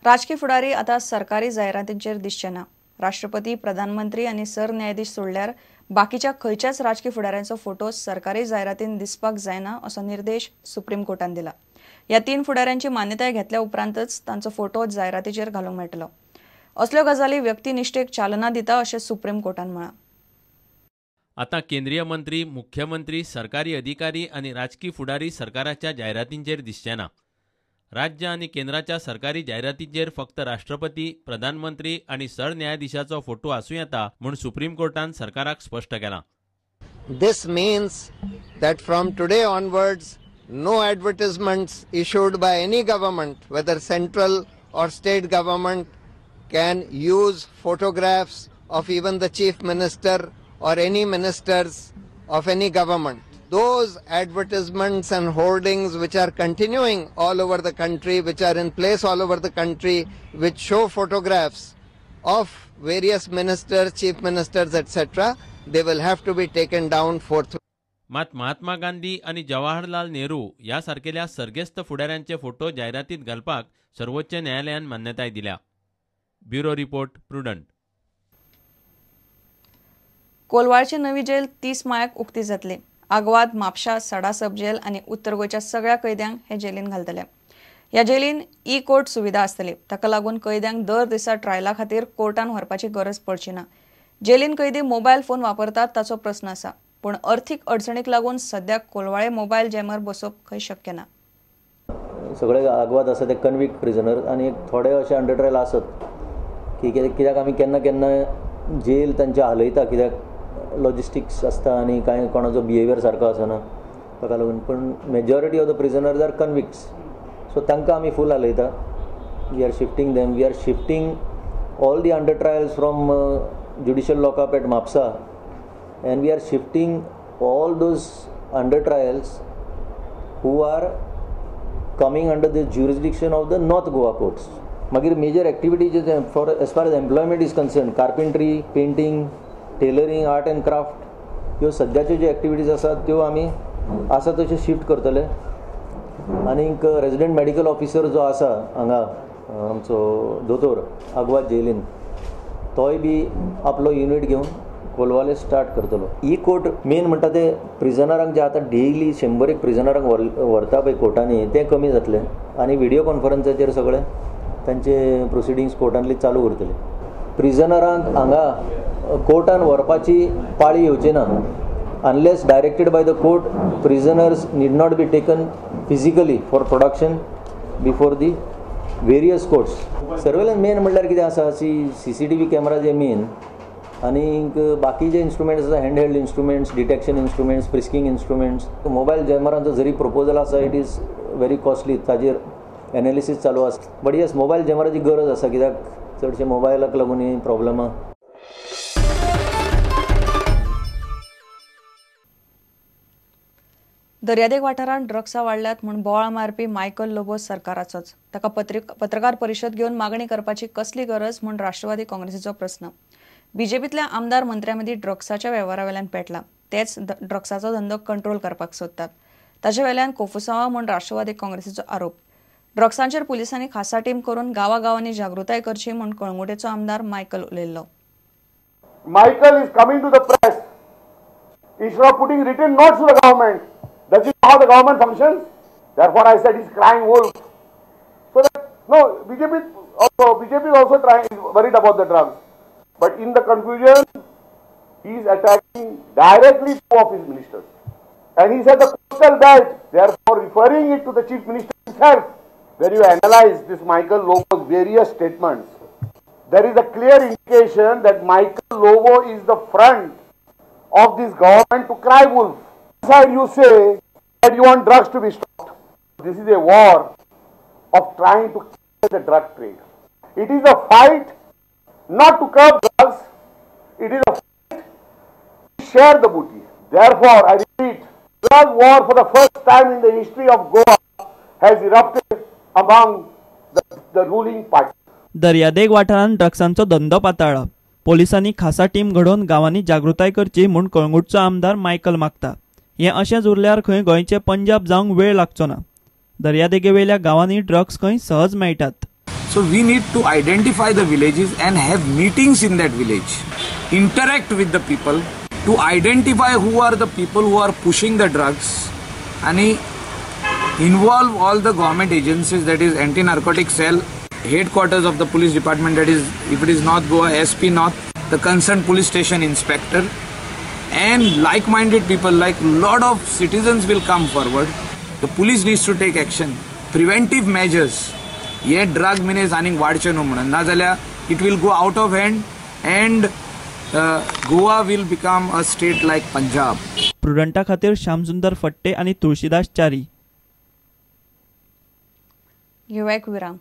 राजकी फुडारी आतां सरकारी जायरातींचेर दिसचे ना. राष्ट्रपती, प्रधानमंत्री आनी सरन्यायाधीश सोडल्यार बाकीच्या खंयच्याच राजकी फुडाऱ्यांचो फोटो सरकारी जायरातीन दिसपाक जायना असो निर्देश सुप्रीम कोर्टान दिला. ह्या 3 फुडाऱ्यांची मान्यताय घेतल्या उपरांतच तांचो फोटो जायरातीचेर घालूंक मेळटलो. असल्यो गजाली व्यक्तिनिष्ठेक चालना दिता अशें सुप्रीम कोर्टान म्हळां. आतां केंद्रीय मंत्री, मुख्यमंत्री, सरकारी अधिकारी आनी राजकी फुडारी सरकाराच्या जायरातींचेर दिसचे ना. राज्य आनी केंद्राच्या सरकारी जायरातींचेर फक्त राष्ट्रपती, प्रधानमंत्री आनी सरन्यायाधीशाचो फोटो आसूं येता म्हूण सुप्रीम कोर्टान सरकाराक स्पश्ट केलां. This means that from today onwards no advertisements issued by any government, whether central or state government, can use photographs of even the chief minister or any ministers of any government. Those advertisements and hoardings which are continuing all over the country, which are in place all over the country, which show photographs of various ministers, chief ministers, etc., they will have to be taken down forthwith. मात महात्मा गांधी आनी जवाहरलाल नेहरू ह्या सारकेल्या सर्गेस्त फुडाऱ्यांचे photo जायरातीत घालपाक सर्वोच्च न्यायालयान मान्यताय दिल्या. Bureau report, Prudent. कोलवाळची नवी जेल 30 मायाक उक्ती जातली. आगवाद, म्हापशा, सडा सब जेल आनी उत्तर गोंयच्या सगळ्या कैद्यांक हे जेलीन घालतले. ह्या जेलीन ई कोर्ट सुविधा आसतली. ताका लागून कैद्यांक दर दिसा ट्रायला खातीर कोर्टान व्हरपाची गरज पडची ना. जेलीन कैदी मोबायल फोन वापरतात ताचो प्रस्न आसा, पूण अर्थीक अडचणीक लागून सद्या कोलवाळे मोबायल जॅमर बसोवप खंय शक्य ना. सगळे आगवाद आसा ते कन्विक्ट प्रिजनर आनी थोडे अशे अंडर ट्रायल आसत की कित्याक आमी केन्ना केन्ना जेल तांचे हालयता, कित्याक लॉजिस्टिक्स आसता आनी कांय कोणाचो बिहेवियर सारको आसना ताका लागून. पूण majority of the prisoners are convicts, so तांकां आमी फूल हालयता. We are shifting them, we are shifting all the under trials from judicial lockup at Mapusa and we are shifting all those under trials who are coming under the jurisdiction of the North Goa courts. मागीर major activities for as far as employment is concern, carpentry, painting, tailoring, art and craft ह्यो सद्याच्यो ज्यो activities आसात त्यो आमी आसा तश्यो shift करतले. आनीक रेजिडंट मेडिकल ऑफिसर जो आसा हांगा आमचो दोतोर आगवाद जेलीन, तोय बी आपलो युनीट घेवन कोलवाले स्टार्ट करतलो. ई कोर्ट मेन म्हणटा ते प्रिजनरांक जे आतां डेली 100 प्रिजनरांक व्हरता पळय कोर्टांनी तें कमी जातलें आनी व्हिडियो कॉन्फरन्साचेर सगळे तांचे प्रोसिडिंग्स कोर्टांतली चालू उरतले. प्रिजनरांक हांगा कोर्टान व्हरपाची पाळी येवची ना. Unless directed by the court, prisoners need not be taken physically for production before the various courts. Surveillance main म्हणल्यार कितें आसा, C C T V cameras हे मेन आनीक बाकीचे इन्स्ट्रुमेंट्स आसा, hand held instruments, detection instruments, frisking instruments. Mobile जॅमरांचो जरी proposal आसा, it is very costly, ताजेर एनालिसीस चालू आसा. बट येस, मोबायल जॅमराची गरज आसा कित्याक चडशे मोबायलाक लागून ही प्रॉब्लमां. दर्यादेग वाठारांत ड्रग्सां वाडल्यात म्हूण बोवाळ मारपी मायकल लोबो सरकाराचोच. ताका पत्रकार परिशद घेवन मागणी करपाची कसली गरज म्हूण राष्ट्रवादी काँग्रेसीचो प्रस्न. बीजेपीतल्या आमदार मंत्र्यां मदीं ड्रग्साच्या वेव्हारा वेल्यान पेटला, तेच ड्रग्साचो धंदो कंट्रोल करपाक सोदतात, ताचे वेल्यान कोफुसांवा म्हूण राष्ट्रवादी काँग्रेसीचो आरोप. ड्रग्सांचेर पुलिसांनी खासा टीम करून गांवागांवांनी जागृताय करची म्हूण कळंगुटेचो आमदार Michael उलयल्लो. Michael is coming to the press instead of putting written notes to the government. Does he know how the government functions? Therefore, I said he's crying wolf. So that, no, BJP is also trying, is worried about the drugs. But in the confusion, he is attacking directly two of his ministers. And he said the coastal belt, therefore referring it to the chief minister himself. When you analyze this Michael Lobo's various statements, there is a clear indication that Michael Lobo is the front of this government to cry wolf. Side you say that you want drugs to be stopped. This is a war of trying to kill the drug trade. It is a fight not to curb drugs, it is a fight to share the booty. Therefore, I repeat, drug war for the first time in the history of Goa has erupted among the ruling party. दर्यादेग वाठारांत ड्रग्सांचो धंदो पाताळ्ळा. पोलिसांनी खासा team घडोवन गांवांनी जागृताय करची म्हूण कळंगूटचो आमदार मायकल मागता. हें अशेंच उरल्यार खंय गोंयचे पंजाब जावंक वेळ लागचो ना. दर्यादेगेवेल्या गांवांनी ड्रग्स खंय सहज मेळटात. So we need to identify the villages and have meetings in that village, interact with the people to identify who are the people who are pushing the drugs and involve all the government agencies, that is anti-narcotic cell, headquarters of the police department, that is if it is North Goa, SP North, the concerned police station inspector, and like-minded people, like lot of citizens will come forward. The police needs to take action, preventive measures. हे drug मिनेज आनीक वाडचें न्हू म्हणून, नाजाल्यार it will go out of hand and Goa will become a state like Punjab. प्रुडंटा खातीर श्यामसुंदर फट्टे आनी तुळशीदास च्यारी. घेवया एक विराम.